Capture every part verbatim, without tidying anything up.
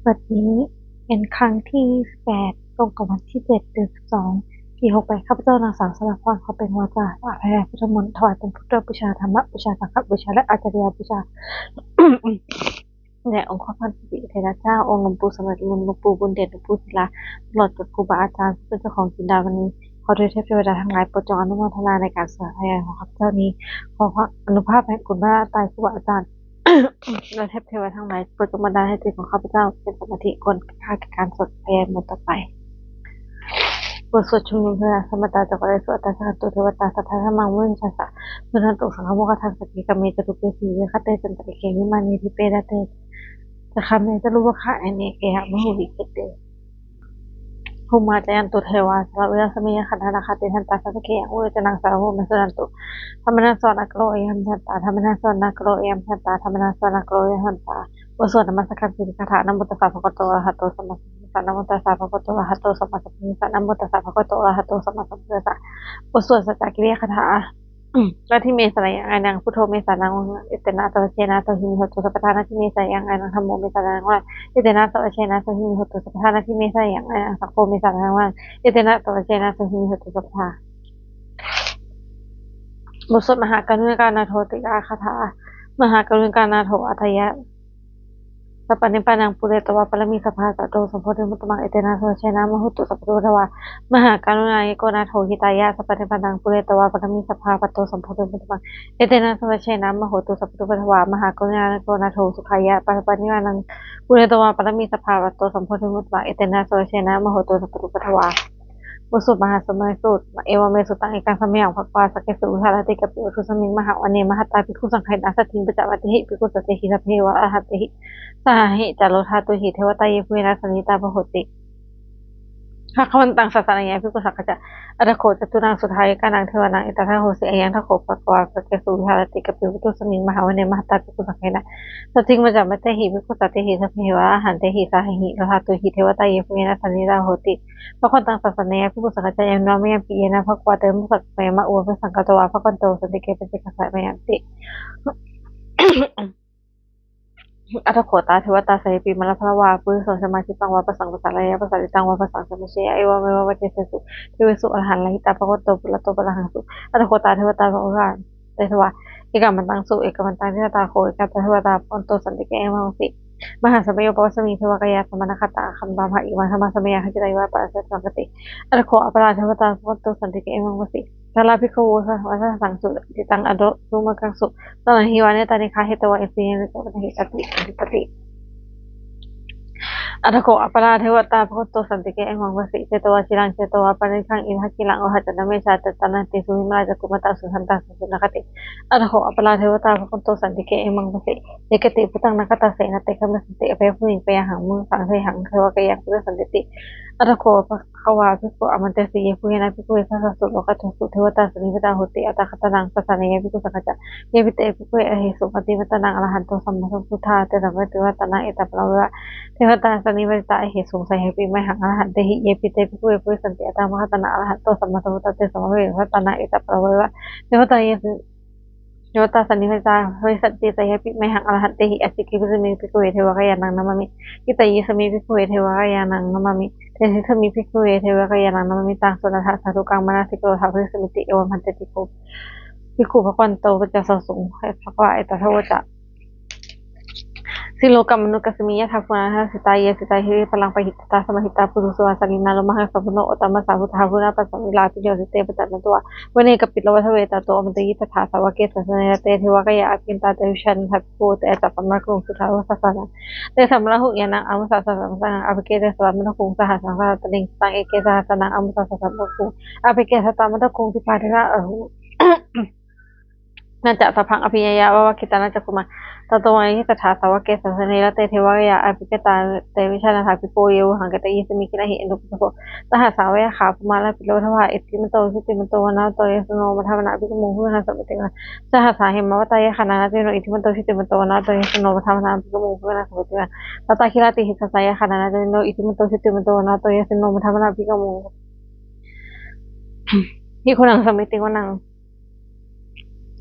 บัดนี้เป็นครั้งที่ยี่สิบแปด ตรงกับวันที่เจ็ด เดือนสิบสอง ปีหกแปด ข้าพเจ้านางสาวสราพร ขอเปล่งวาจาอาภรณพุทธมนต์ ถวายเป็นพุทธบูชา ธรรมบูชา สังฆบูชา และอาจาริยบูชา แด่องค์ข้าพเจ้าพระเถระเจ้า องค์หลวงปู่สำเร็จบุญ หลวงปู่บุญเดช หลวงปู่ศิลา ตลอดจนครูบาอาจารย์ผู้เป็นเจ้าของจินดามณี ขอเทพเทวดาทั้งหลายโปรดจงอนุโมทนาในการสวดพยานของข้าพเจ้านี้ ขออนุภาพแห่งคุณพระรัตนตรัย ครูบาอาจารย์ และเทพเทวดาทั้งหลายโปรดจงบันดาลให้จิตของข้าพเจ้าเป็นสมาธิควรค่าแก่การสวดพยานมนต์ต่อไป บทสวดชุมนุมเทวดา Samantā cakkavāḷesu atrāgacchantu devatā, saddhammaṃ munirājassa suṇantu saggamokkhadaṃ. Sagge kāme ca rūpe girisikharataṭe cantalikkhe vimāne, dīpe raṭṭhe ca gāme taruvanagahane gehavatthumhi khette, bhummā cāyantu devā jalathalavisame yakkhagandhabbanāgā, tiṭṭhantā santike yaṃ munivaravacanaṃ sādhavo me suṇantu. Dhammassavanakālo ayambhadantā. Dhammassavanakālo ayambhadantā. Dhammassavanakālo ayambhadantā. บทสวดนมัสการศีลคาถา Namo tassa bhagavato arahato sammāsambuddhassa. Namo tassa bhagavato arahato sammāsambuddhassa. Namo tassa bhagavato arahato sammāsambuddhassa. บทสวดสัจจกิริยาคาถา Natthi me saraṇaṃ aññaṃ, buddho me saraṇaṃ varaṃ, etena saccavajjena sotthi me hotu sabbadā. Natthi me saraṇaṃ aññaṃ, dhammo me saraṇaṃ varaṃ, etena saccavajjena sotthi me hotu sabbadā. Natthi me saraṇaṃ aññaṃ, saṅgho me saraṇaṃ varaṃ, etena saccavajjena sotthi me hotu sabbadā. บทสวดมหาการุณิกานาโถติอาคาถา Mahākāruṇikānātho atthāya sabbapāṇinaṃ pūretvā pāramī sabbā patto sambodhimuttamaṃ, etena saccavajjena mā hontu sabbupaddavā. Mahākāruṇiko nātho hitāya sabbapāṇinaṃ pūretvā pāramī sabbā patto sambodhimuttamaṃ, etena saccavajjena mā hontu sabbupaddavā. Mahākāruṇiko nātho sukhāya sabbapāṇinaṃ pūretvā pāramī sabbā patto sambodhimuttamaṃ, etena saccavajjena mā hontu sabbupaddavā. บทสวดมหาสมัยสูตร Evaṃ me sutaṃ. Ekaṃ samayaṃ bhagavā sakkesu viharati kapilavatthusmiṃ mahāvane mahatā bhikkhusaṅghena saddhiṃ pañcamattehi bhikkhusatehi sabbeheva arahantehi saha catunnaso dhātūhi devatā yebhuyyena sannipatitā bhavanti bhagavantaṃ dassanāya bhikkhusaṅghañca. Atha kho catunnaṃ suddhāvāsakānaṃ devānaṃ etadahosi: Ayaṃ kho bhagavā sakkesu viharati kapilavatthusmiṃ mahāvane mahatā bhikkhusaṅghena saddhiṃ pañcamattehi bhikkhusatehi sabbeheva arahantehi saha catunnaso dhātūhi devatā yebhuyyena sannipatitā bhavanti bhagavantaṃ dassanāya bhikkhusaṅghañca. Yannūna mayampi yena bhagavā teravāsakāyamā upavesaṃ katvā bhagavato santike paccekagāthāyamārahanti. Atha kho tā devatā seyyathīdha bhaddekarattā puriso sammiñjitaṃ vā bāhaṃ pasāreyya, pasāritaṃ vā bāhaṃ sammiñjeyya, evameva paccassosuṃ devesu antarahitā bhagavato purato pāturahaṃsu. Atha kho tā devatā bhagavantaṃ dassanāya bhikkhusaṅghañca. Ekamantaṃsu ekamantaṃ ṭhitā tā kho ekatā devatā bhagavato santike āmantesi: Mahāsamayo pavanasmiṃ devakāyā samāgatā, āgatamha evaṃ bhummā samāhitā, āgatamha evaṃ bhummā samāhitā, āgatamha evaṃ bhummā samāhitā. Atha kho aparā devatā bhagavato santike āmantesi: Kālā bhikkhavo samādahaṃsu cittaṃ attano ujukamakaṃsu, sārathīva nettāni gahetvā indriyāni rakkhetvā paṇḍitāti. Atha kho aparā devatā bhagavato santike āmantesi: Chetvā khīlaṃ chetvā palighaṃ indakhīlaṃ ohaccamanejā, daddallamānāsudantā susunāgātā susunāgāti. Atha kho aparā devatā bhagavato santike āmantesi: Ye keci buddhaṃ lokassāti na te gamissanti apāyabhūmiṃ, payāgahaṃ pahīnanti devatānaṃ pāturahaṃsu. Atha kho bhagavā bhikkhū āmantesi: Yebhuyyena bhikkhave dasasu lokadhātūsu devatā sannipatitā honti tathāgataṃ dassanāya bhikkhusaṅghañca. Yepi te bhikkhave ahesuṃ atimatā arahanto sammāsambuddhā, tesampāturattanaṃ etaparamāyeva devatā sannipatitā ahesuṃ, seyyathīdha mayhaṃ arahantehi. Yepi te bhikkhave bhavissanti āgatārattanaṃ arahanto sammāsambuddhā, tesampāturattanaṃ etaparamāyeva devatā ye devatā sannipatitā bhavissanti, seyyathīdha mayhaṃ arahantehi. Ācikkhissāmi bhikkhave devakāyānaṃ nāmāni. Kittayissāmi bhikkhave devakāyānaṃ nāmāni. Desissāmi bhikkhave devakāyānaṃ nāmāni. Taṃ suṇātha sādhukaṃ manasikarotha bhāsissāmīti. Evaṃ bhanteti kho bhikkhū bhagavato paccassosuṃ. Bhagavā etadavoca: Silokamanukassāmi, yattha bhummā tadassitā. Ye sitā girigabbharaṃ, pahitattā samāhitā. Puthū sīhāva sallīnā, lomahaṃsābhisambhuno. Odātamanasā suddhā, bhiyyo naṇḍaso saha. Vane kāpilavatthave, tato āmantayi satthā, sāvake sāsane rate. Devakāyā abhikkantā, te vijānātha bhikkhavo. Te ca ātappamakaruṃ, sutvā buddhassa sāsanaṃ. Tesampāturahu ñāṇaṃ, amanussāna dassanaṃ. Appeke satamaddakkhuṃ, sahatthasāvakā saha. Tesaṃ sāvake satamaddakkhuṃ, appeke satamaddakkhuṃ, dīpā nātha āguṃ. Tañca sabbaṃ abhiññāya, vavakkhitvāna cakkhumā, tato āmantayi satthā, sāvake sāsane rate. Devakāyā abhikkantā, te vijānātha bhikkhavo. Ye vohaṃ kittayissāmi, girāhi anupubbaso. Sahasā va yakkhā, bhummā kāpilavatthavā. Iddhimanto jutimanto, vaṇṇavanto yasassino. Modamānā abhikkāmuṃ, bhikkhūnaṃ samitiṃ vanaṃ. Sahasā hemavatā, yakkhā nānattavaṇṇino. Iddhimanto jutimanto, vaṇṇavanto yasassino. Modamānā abhikkāmuṃ, bhikkhūnaṃ samitiṃ vanaṃ. Sātāgirā tisaṅkhaṇā, yakkhā nānattavaṇṇino. Iddhimanto jutimanto, vaṇṇavanto yasassino. Modamānā abhikkāmuṃ, bhikkhūnaṃ samitiṃ vanaṃ.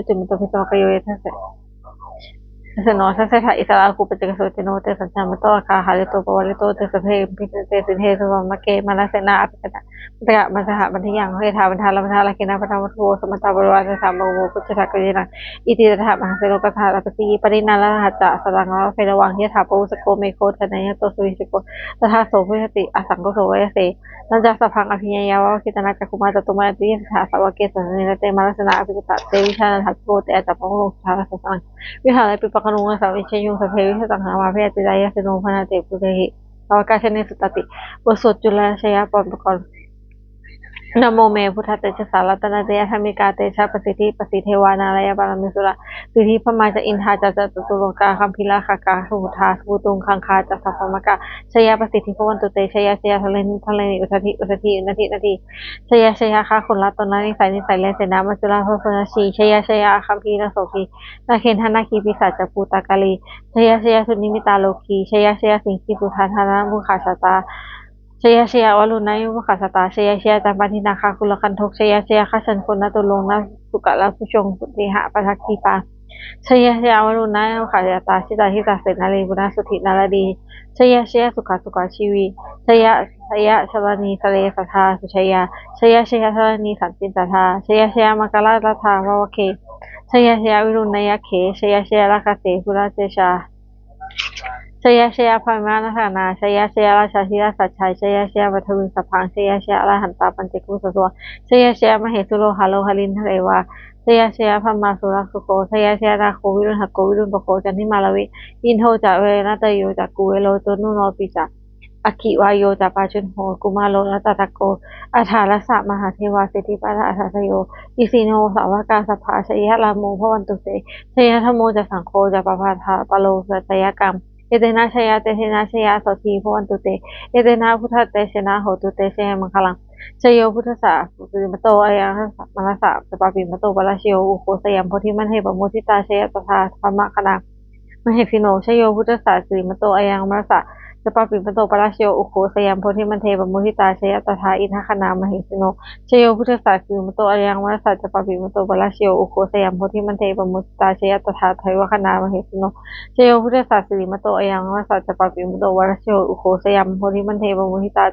jutimanto bhismākāyo yasassino. Dasettha issarā āgū paccekavasavattino, tesañca majjhato āgā hārito pavārito. Te sabbe abhikkante sinde sabrahmake, mārasenā abhikkantā. Mārasenā abhikkantā, bhaddekarattā bhaddekarattā, yathā bandhamatthu rāgena bandhamatthu, samantā parivāretha, bhiyyo pañcasate yathā. Iti tattha mahāseno, kaṇhasenaṃ pabbaje, pāṇinā talamāhacca, saraṃ katvāna bhaddamukkhā, yathā pāvussako megho, thanayanto savijjuko. Tadā so paccudāvatti, asaṅkuddho asayaṃvase. Tañca sabbaṃ abhiññāya, vavakkhitvāna cakkhumā, cātummahārājikā sāsane rate. Mārasenā abhikkantā, te vijānātha bhikkhavo, te ātappamakaruṃ sutvā bhāsitaṃ sādhakaṃ. Vihārepi pakataṃ uḷārakaṃ, viharanti muktā viharāni. Iti taṃ mahāseno, bhagavā bhagavato bhāsetvā, bhagavā etadavoca. Āma ce bhikkhavo, bhagavato bhāsetvā, bhagavato bhāsetvā, bhagavato bhāsetvā, bhagavato bhāsetvā, bhagavato bhāsetvā. Namo me buddhatejasā, ratanattayadhammikā, tejapasiddhi pasīdevā, nārāyaparamesurā, siddhibrahmā ca indā ca catulokā, gambhīrakkhakā samuddā, samuddaṃ gaṅgā ca samaggamā. Jaya pasiddhi bhavantu te, jaya jaya dharaṇi dharaṇī, udadhi udadhī, nadi nadī. Jaya jaya gaganatalanisaya nisaya, senā maccunā sūleyyarucinā. Jaya jaya gambhīrasombhī, nāgendanāgī pisācabhūtakālī. Jaya jaya dunnimittarogī, jaya jaya siṅgī suddhā dānaveghasātrā. Jaya jaya varuṇayakkha sātrā, jaya jaya campādināgakulagantho, jaya jaya gajjaggannaturūkaṃ nāgabhaṇṇakuṭeṇḍu sallīnāgabhaṇṇakuṭeṇḍu, jaya jaya varuṇayakkha sātrā, jita hita senārī puna sudhī naradī, jaya jaya sukhā sukhā jīvī, jaya jaya dharaṇī tale sadā sujayā, jaya jaya dharaṇī santin sadā, jaya jaya maṅkarājaraññā bhavagge, jaya jaya varuṇayakkhe, jaya jaya rakkhase suriyatejā, jaya jaya brahmagaṇā, jaya jaya rājādhirājasājjaya, jaya jaya paṭhaviṃ sabbaṃ, jaya jaya arahantā paccekabuddhasāvaṃ, jaya jaya mahesuro haro harindevā, jaya jaya brahmā suriyā suriyo, jaya jaya nāgo viruḷhako virūpakkho candimā ravi, indo ca venateyyo ca kuvero varuṇopi ca, aggi vāyo ca pājuṇho kumāro dhataraṭṭhako, aṭṭhārasa mahādevā siddhitāpasaādayo, isino sāvakā sabbā jaya rāmo bhavantu te, jaya dhammo ca saṅgho ca pāpaggaho ca jayakaṃ, etena jayatejena jaya sotthī bhavantu te, etena buddhatejena hotu te jayamaṅgalaṃ. Jayo buddhassa sirīmato ayaṃ, mārassa ca pāpimato parājayo, ugghosayaṃ bodhimaṇḍe pamoditā, jaya tadā brahmagaṇā mahesino. Jayo buddhassa sirīmato ayaṃ, mārassa ca pāpimato parājayo, ugghosayaṃ bodhimaṇḍe pamoditā, jaya tadā indagaṇā mahesino. Jayo buddhassa sirīmato ayaṃ, mārassa ca pāpimato parājayo, ugghosayaṃ bodhimaṇḍe pamoditā, jaya tadā devagaṇā mahesino. Jayo buddhassa sirīmato ayaṃ, mārassa ca pāpimato parājayo, ugghosayaṃ bodhimaṇḍe pamoditā,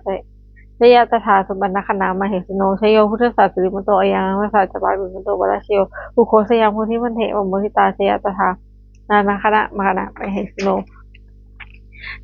jaya tadā supaṇṇagaṇā mahesino. Jayo buddhassa sirīmato ayaṃ, mārassa ca pāpimato parājayo, ugghosayaṃ bodhimaṇḍe pamoditā, jaya tadā nāgagaṇā mahesino.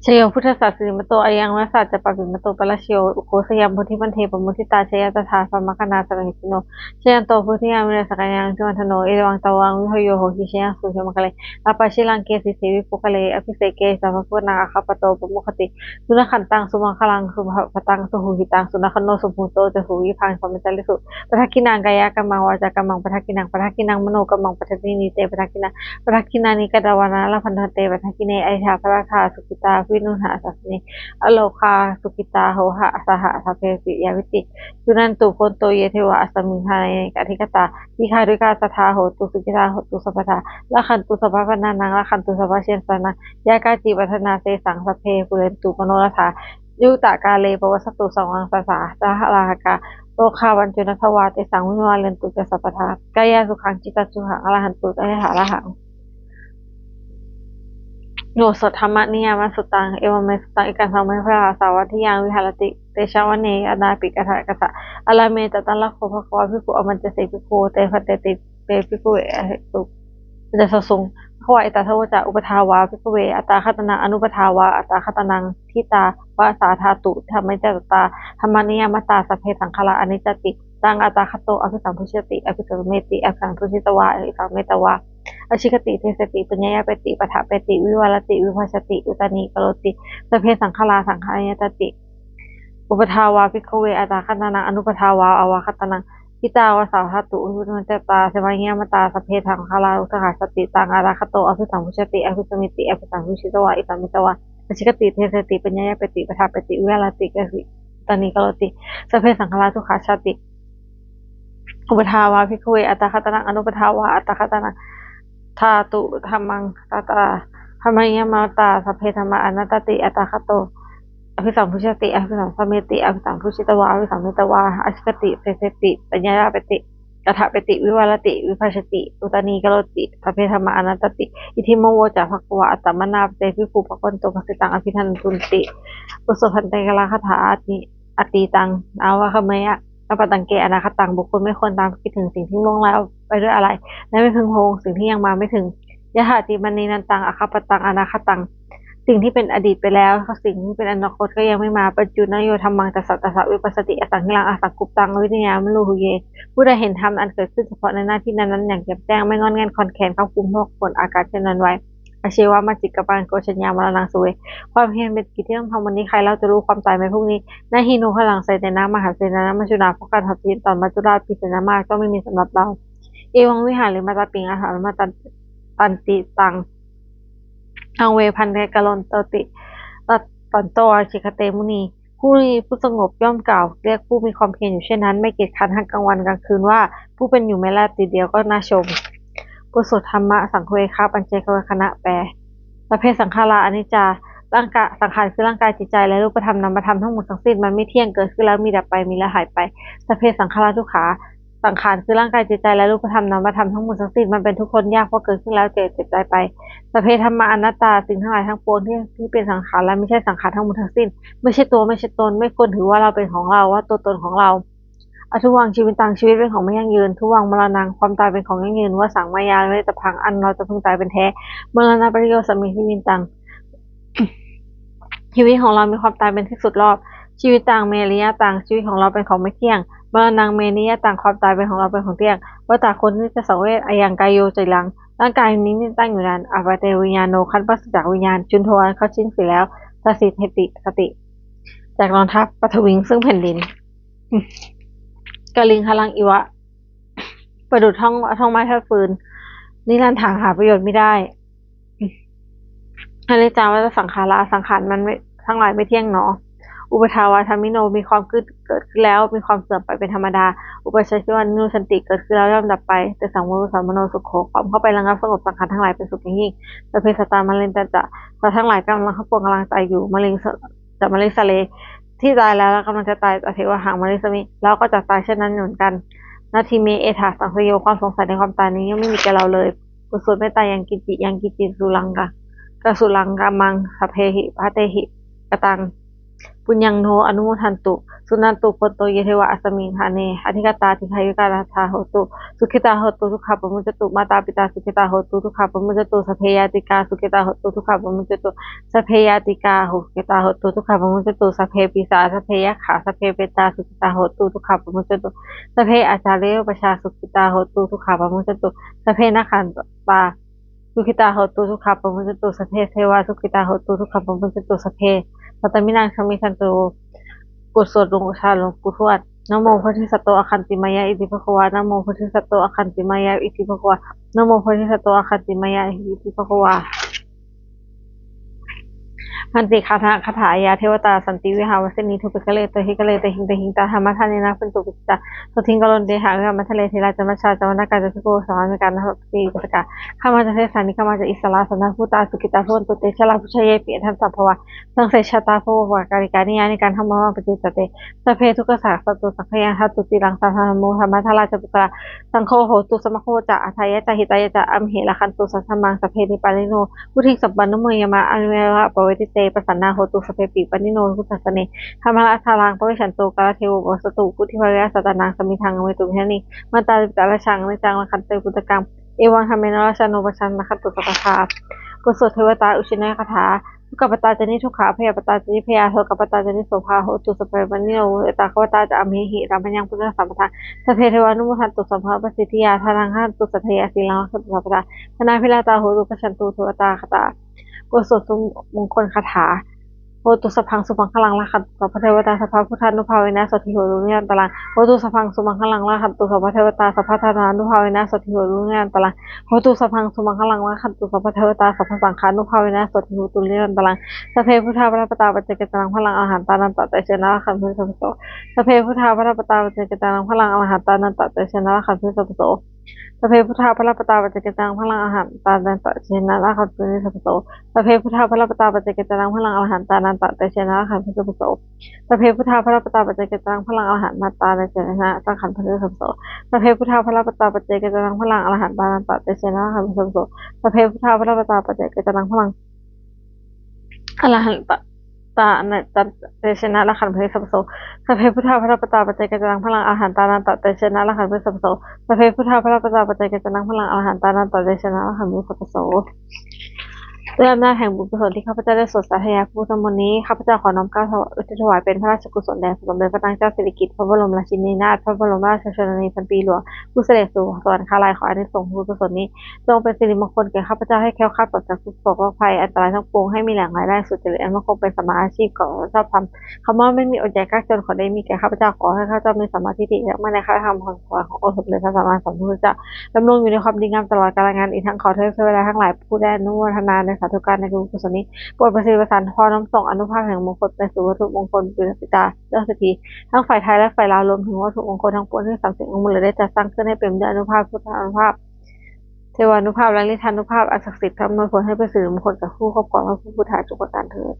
Jayo buddhassa sirīmato ayaṃ, mārassa ca pāpimato parājayo, ugghosayaṃ bodhimaṇḍe pamoditā, jaya tadā brahmagaṇā mahesino. Jayanto bodhiyā mūle sakyānaṃ nandivaḍḍhano, evaṃ tvaṃ vijayo hohi jayassu jayamaṅgale, aparājitapallaṅke sīse paṭhavipokkhare, abhiseke sabbabuddhānaṃ aggappatto pamodati. Sunakkhattaṃ sumaṅgalaṃ supabhātaṃ suhuṭṭhitaṃ, sukhaṇo sumuhutto ca suyiṭṭhaṃ brahmacārisu, padakkhiṇaṃ kāyakammaṃ vācākammaṃ padakkhiṇaṃ, padakkhiṇaṃ manokammaṃ paṇidhī te padakkhiṇā, padakkhiṇāni katvāna labhantatthe padakkhiṇe. Ayasmā dānaṃ sukhitā viruḷhā sāsane, arogā sukhitā hotha saha sabbehi ñātibhi. Suṇantu bhonto ye devā asmiṃ ṭhāne adhigatā, dīghāyukā sadā hontu sukhitā hontu sabbadā, rakkhantu sabbasattānaṃ rakkhantu sabbasajātināṃ, yā kāci patthanā tesaṃ sabbe pūrentu manorathā, yuttakāle pavassantu sabbaṃ sadā, sadā sahassā rogā pāyantu nassāva, tesaṃ vītiyo vivajjantu ca sabbadā, kāyāsukhaṃ cittisukhaṃ arahantu yathārahaṃ. Yo saddhammaṃ niyāmasuttaṃ, evaṃ me sutaṃ. Ekaṃ samayaṃ bhagavā sāvatthiyaṃ viharati jetavane anāthapiṇḍikassa ārāme. Tatra kho bhagavā bhikkhū āmantesi bhikkhavoti. Bhadanteti te bhikkhū āsuṃ. Bhagavā etadavoca. Uppādā vā bhikkhave aṭṭhakatanaṃ, anuppādā vā aṭṭhakatanaṃ, ṭhitā va sā dhātu, dhammaṭṭhitatā dhammaniyāmatā, sabbe saṅkhārā aniccāti. Taṃ aṭṭhagato abhisambujjhati abhisameti, abhisambujjhitvā abhisametvā ācikkhati deseti paññapeti paṭṭhapeti vivarati vibhajati uttānīkaroti, sabbe saṅkhārā saṅkhāraṃ aniccāti. Uppādā vā bhikkhave aṭṭhakatanaṃ, anuppādā vā aṭṭhakatanaṃ, ṭhitā va sā dhātu, dhammaṭṭhitatā dhammaniyāmatā, sabbe saṅkhārā dukkhāti. Taṃ aṭṭhagato abhisambujjhati abhisameti, abhisambujjhitvā abhisametvā ācikkhati deseti paññapeti paṭṭhapeti vivarati uttānīkaroti, sabbe saṅkhārā dukkhāti. Uppādā vā bhikkhave aṭṭhakatanaṃ, anuppādā vā aṭṭhakatanaṃ, ṭhitā va sā dhātu, dhammaṭṭhitatā dhammaniyāmatā, sabbe saṅkhārā aniccāti. Aṭṭhagato abhisambujjhati abhisameti, abhisambujjhitvā abhisametvā ācikkhati deseti paññapeti paṭṭhapeti vivarati vibhajati uttānīkaroti, sabbe saṅkhārā aniccāti. Idamavoca bhagavā. Attamanā te bhikkhū bhagavato bhāsitaṃ abhinandunti. Bhante gāthā. Atītaṃ nānvāgameyya, nappaṭikaṅkhe anāgataṃ. บุคคลไม่ควรตามคิดถึงสิ่งที่ล่วงแล้วไปด้วยอาลัย และไม่พึงพะวงสิ่งที่ยังมาไม่ถึง Yadatītaṃ anāgataṃ appattaṃ anāgataṃ. สิ่งที่เป็นอดีตไปแล้ว สิ่งที่เป็นอนาคตก็ยังไม่มา Paccuppannāyo dhammaṃ tattha tattha vipassati, asaṃhiraṃ asaṅkuppaṃ visuddhiyā vimucciye. ผู้ใดเห็นธรรมอันเกิดขึ้นเฉพาะในหน้าที่นั้นๆอย่างแจ่มแจ้ง ไม่ง่อนแง่นคลอนแคลน ควบคุมเหตุผลอาการเช่นนั้นไว้ Ajjeva mā jighāsā karo, jaññā maraṇaṃ suve. ความเพียรเป็นกิจที่ต้องทำวันนี้ ใครเล่าจะรู้ความตายแม้พรุ่งนี้ Na hi no balaṃ saccena mahasenena maccunā, เพราะการทำเช่นต่อมัจจุราชพิเศษมากก็ไม่มีสำหรับเรา Evaṃ vihāriṃ ātāpiṃ atthaladdhaṃ, taṃ ve bhaddekarontoti, santo ācikkhate muni. ผู้มีผู้สงบย่อมกล่าวเรียกผู้มีความเพียรอยู่เช่นนั้น ไม่เกียจคร้านทั้งกลางวันกลางคืนว่า ผู้เป็นอยู่แม้ราตรีเดียวก็น่าชม บทสวดธรรมสังเวคปัจจเวกขณะ แปล Sabbe saṅkhārā aniccā, ร่างกาย สังขารคือร่างกายจิตใจและรูปธรรมนามธรรมทั้งหมดทั้งสิ้น มันไม่เที่ยง เกิดขึ้นแล้วมีดับไป มีแล้วหายไป sabbhe saṅkhārā dukkhā สังขารคือร่างกายจิตใจและรูปธรรมนามธรรมทั้งหมดทั้งสิ้น มันเป็นทุกข์ทนยาก เพราะเกิดขึ้นแล้วแก่เจ็บตายไป sabbhe dhammā anattā สิ่งทั้งหลายทั้งปวงที่ที่เป็นสังขารและไม่ใช่สังขารทั้งหมดทั้งสิ้น ไม่ใช่ตัว ไม่ใช่ตน ไม่ควรถือว่าเราเป็นของเรา ว่าตัวตนของเรา addhuvaṃ jīvitaṃ ชีวิตเป็นของไม่ยั่งยืน dhuvaṃ maraṇaṃ ความตายเป็นของยั่งยืน vassa mayā maritabbaṃ อันเราจะพึงตายเป็นแท้ maraṇapariyosāni jīvitaṃ ชีวิตของเรามีความตายเป็นที่สุดรอบ jīvitaṃ me niyataṃ ชีวิตของเราเป็นของไม่เที่ยง maraṇaṃ me niyataṃ ความตายเป็นของเราเป็นของเที่ยง vata ควรที่จะสังเวช ayaṃ kāyo aciraṃ ร่างกายนี้ไม่ตั้งอยู่นาน appaṭiviññāṇo ครั้นปราศจากวิญญาณ chuḍḍho อันเขาทิ้งเสียแล้ว sassi สถิติ จากนอนทับ paṭhaviṃ ซึ่งแผ่นดิน kaliṅgaraṃ iva ประดุจท่อนท่อนไม้ท่อนฟืน niratthaṃ หาประโยชน์ไม่ได้ aniccā vata saṅkhārā สังขารมันไม่ทั้งหลายไม่เที่ยงหนอ uppādavayadhammino มีความเกิดเกิดขึ้นแล้ว มีความเสื่อมไปเป็นธรรมดา uppajjitvā nirujjhanti เกิดขึ้นแล้วย่อมดับไป tesaṃ vūpasamo sukho ความเข้าไประงับสงบสังขารทั้งหลายเป็นสุขอย่างยิ่ง sabbe sattā maranti ca สัตว์ทั้งหลายกำลังทั้งปวงกำลังตายอยู่ mariṃ ca marissare ที่ตายแล้วและกำลังจะตาย tathevāhaṃ marissāmi เราก็จะตายเช่นนั้นเหมือนกัน natthi me ettha saṃsayo ความสงสัยในความตายนี้ย่อมไม่มีแก่เราเลย บทสวดเมตตา yaṃ kiñci yaṃ kiñci kusalaṃ ka kusalaṃ kammaṃ sabbehi katehi kataṃ puññaṃ no anumodantu suṇantu bhonto ye devā asmiṃ ṭhāne adhigatā dīghāyukā sadā hontu sukhitā hontu dukkhā pamuñcantu mātāpitā sukhitā hontu dukkhā pamuñcantu sabbe ñātikā sukhitā hontu dukkhā pamuñcantu sabbe ñātikā sukhitā hontu dukkhā pamuñcantu sabbe pisā sabbe yakkhā sabbe petā sukhitā hontu dukkhā pamuñcantu sabbe ācariyupajjhāyā sukhitā hontu dukkhā pamuñcantu sabbe nakkhattā sukhitā hontu dukkhā pamuñcantu sabbe devā sukhitā hontu dukkhā pamuñcantu sabbe sāntinaṃ samijjhantu บทสวดบูชาหลวงปู่ทวด Namo bodhisatto āgantimāya iti bhagavā. Namo bodhisatto āgantimāya iti bhagavā. Namo bodhisatto āgantimāya iti bhagavā. Bhante, คาถา คาถา Yā devatā santi vihāravāsinī thūpe ghare tahiṃ ghare tahiṃ tahiṃ, tā dhammadānena bhavantu pūjitā, sotthiṃ karontedha vihāramaṇḍale. Therā ca majjhā ca navakā ca bhikkhavo sāvakā saṅghā ca āgatāni upavesuṃ. Gāmā ca desā nigamā ca issarā sappāṇabhūtā sukhitā bhavantu te. Jalābujā yepi aṇḍasambhavā saṃsedajātā athavopapātikā, niyyānikaṃ dhammavaraṃ paṭicca te, sabbe dukkhassa karontu saṅkhayaṃ. Ṭhātu ciraṃ sataṃ dhammo dhammaddharā ca puggalā, saṅgho hotu samaggo ca atthāya ca hitāya ca. Amhe rakkhatu saddhammaṃ sabbe nipātino, vuḍḍhiṃ sampāpuṇeyyāma, averā kālā āpavajjati te. Pasannā hontu sabbepi pāṇino buddhasāsane, dhammadharānaṃ pavecchanto, kālā devo pavassatu, buddhibhāvena sattānaṃ, samiddhaṃ netu medaniṃ. Mātāpitarājaṃ niccaṃ rakkhanti puttakaṃ, evaṃ dhammena rājāno, pajaṃ rakkhantu sabbadā. บทสวดเทวตาอุทิศคาถา Dukkhappattā ca niddukkhā, bhayappattā ca nibbhayā, sokappattā ca nissokā, hontu sabbepi pāṇino. Ettāvatā ca amhehi, sambhataṃ puññasampadaṃ, sabbe devānumodantu, sabbasampattisiddhiyā. Dānaṃ dadantu saddhāya, sīlaṃ rakkhantu sabbadā, dānābhiratā hontu, gacchantu devatāgatā. บทสวดมงคลคาถา Hotu sabbaṃ sumaṅgalaṃ, rakkhantu sabbadevatā, sabbabuddhānubhāvena, sotthī hontu nirantaraṃ. Hotu sabbaṃ sumaṅgalaṃ, rakkhantu sabbadevatā, sabbadhammānubhāvena, sotthī hontu nirantaraṃ. Hotu sabbaṃ sumaṅgalaṃ, rakkhantu sabbadevatā, sabbasaṅghānubhāvena, sotthī hontu nirantaraṃ. Sabbe buddhā balappattā, paccekānañca yaṃ balaṃ, arahantānañca tejena, rakkhanti sabbaso. Sabbe buddhā balappattā, paccekānañca yaṃ balaṃ, arahantānañca tejena, rakkhanti sabbaso. Sabbe buddhā balappattā, paccekānañca yaṃ balaṃ, arahantānañca tejena, rakkhanti sabbaso. Sabbe buddhā balappattā, paccekānañca yaṃ balaṃ, arahantānañca tejena, rakkhanti sabbaso. Sabbe buddhā balappattā, paccekānañca yaṃ balaṃ, arahantānañca tejena, rakkhanti sabbaso. Sabbe buddhā balappattā, paccekānañca yaṃ balaṃ, arahantānañca tejena, rakkhanti sabbaso. Sabbe buddhā balappattā, paccekānañca yaṃ balaṃ, arahantānañca tejena, rakkhanti sabbaso. Sabbe buddhā balappattā, paccekānañca yaṃ balaṃ, arahantānañca tejena, rakkhanti sabbaso. Sabbe buddhā balappattā, paccekānañca yaṃ balaṃ, arahantānañca tejena, rakkhanti sabbaso. ด้วยอำนาจแห่งบุญกุศลที่ข้าพเจ้าได้สวดสาธยายพระพุทธมนต์นี้ ข้าพเจ้าขอน้อมเกล้าถวายเป็นพระราชกุศลแด่สมเด็จพระนางเจ้าสิริกิติ์ พระบรมราชินีนาถ พระบรมราชชนนีพันปีหลวง ผู้เสด็จสู่สวรรคาลัย ขออานิสงส์บุญกุศลนี้ จงเป็นสิริมงคลแก่ข้าพเจ้า ให้แคล้วคลาดปลอดจากทุกข์โศกโรคภัย อันตรายทั้งปวง ให้มีแหล่งรายได้สุจริตอันมั่นคง เป็นสัมมาอาชีพ ก่อชอบธรรม คำว่าไม่มีอดอยากยากจน ขอได้มีแก่ข้าพเจ้า ขอให้ข้าพเจ้ามีสัมมาทิฏฐิ และมั่นในคติธรรมคำสอนขององค์สมเด็จพระสัมมาสัมพุทธเจ้า ดำรงอยู่ในความดีงามตลอดกาลนาน อีกทั้งขอเทพเทวดาทั้งหลายผู้ได้อนุโมทนาในสาธุการในบุญกุศลนี้ โปรดประสิทธิ์ประสาทพรน้อมส่งอานุภาพแห่งมงคลไปสู่วัตถุมงคลปิตาเจ้าเศรษฐี ทั้งฝ่ายไทยและฝ่ายลาว รวมถึงวัตถุมงคลทั้งปวงที่ศักดิ์สิทธิ์องค์บุญเหลือได้จัดสร้างขึ้น ให้เป็นด้วยอานุภาพพุทธานุภาพ เทวานุภาพและฤทธานุภาพอันศักดิ์สิทธิ์ทั้งอำนวยผลให้เป็นสิริมงคลแก่ผู้ครอบครองพระพุทธาจุกตานเถิด